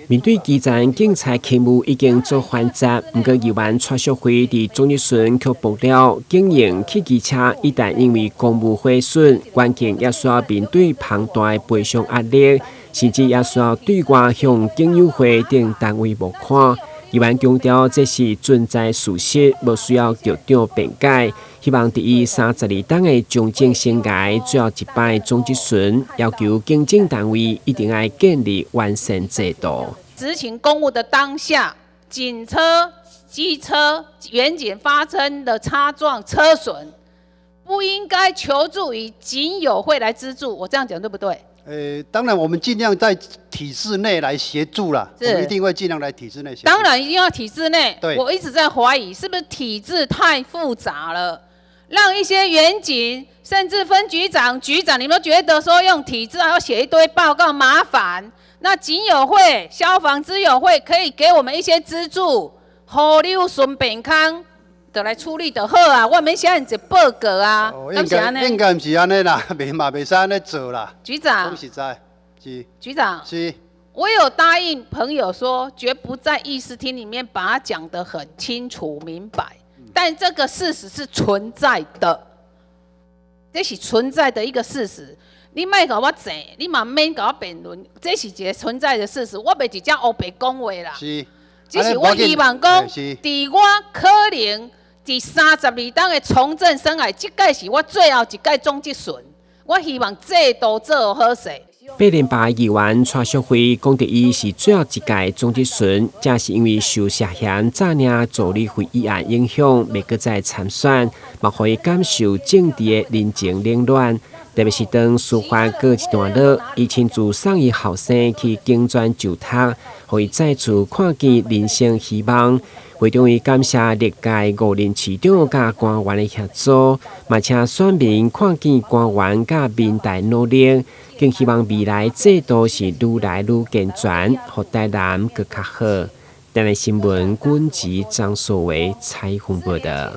面對基層警察勤務已經足繁雜，毋過議員蔡淑慧佇總質詢卻爆料，警用汽機車一旦因為公務毀損，員警也需要面對龐大的賠償壓力，甚至也需要對外向警友會等單位募款。議員強調，這是存在事實，無需要局長辯解。希望佇伊32冬的從政生涯最後一擺總質詢，要求警政單位一定愛建立完善制度。執行公務的當下，警車、機車、員警發生的擦撞車損，不應該求助於警友會來資助。我這樣講對不對？當然我們盡量在體制內來協助啦，我們一定會盡量來體制內協助。當然一定要體制內。對。我一直在懷疑，是不是體制太複雜了，讓一些員警甚至分局長、局長，你們都覺得說用體制還要寫一堆報告麻煩。那警友會、消防之友會可以給我們一些資助，予你順便康就來處理就好啊！我免寫遐濟報告啊，應該應該毋是按呢啦，袂嘛袂使按呢做啦。局長，講實在，是。局長，是。我有答應朋友說，絕不在議事廳裡面把它講得很清楚明白，但這個事實是存在的，這是存在的一個事實。你莫共我爭，你嘛免共我辯論，這是一個存在的事實。我袂佇遮烏白講話啦。只是我希望講，佇我可能佇32冬的從政生涯，這屆是我最後一屆總質詢。我希望制度做好勢。8連敗議員蔡淑慧講，佇伊是最後一屆總質詢，正是因為受涉嫌詐領助理費一案影響，袂閣再參選，嘛予伊感受政治的人情冷暖。特別是當司法告一段落，伊親自送伊後生去警專就讀，予伊再次看見人生希望。會中伊感謝歷屆五任市長佮官員的協助，嘛請選民看見官員佮民代努力，更希望未來制度是愈來愈健全，予台南閣較好。台南新聞，軍籍張碩維採訪報道。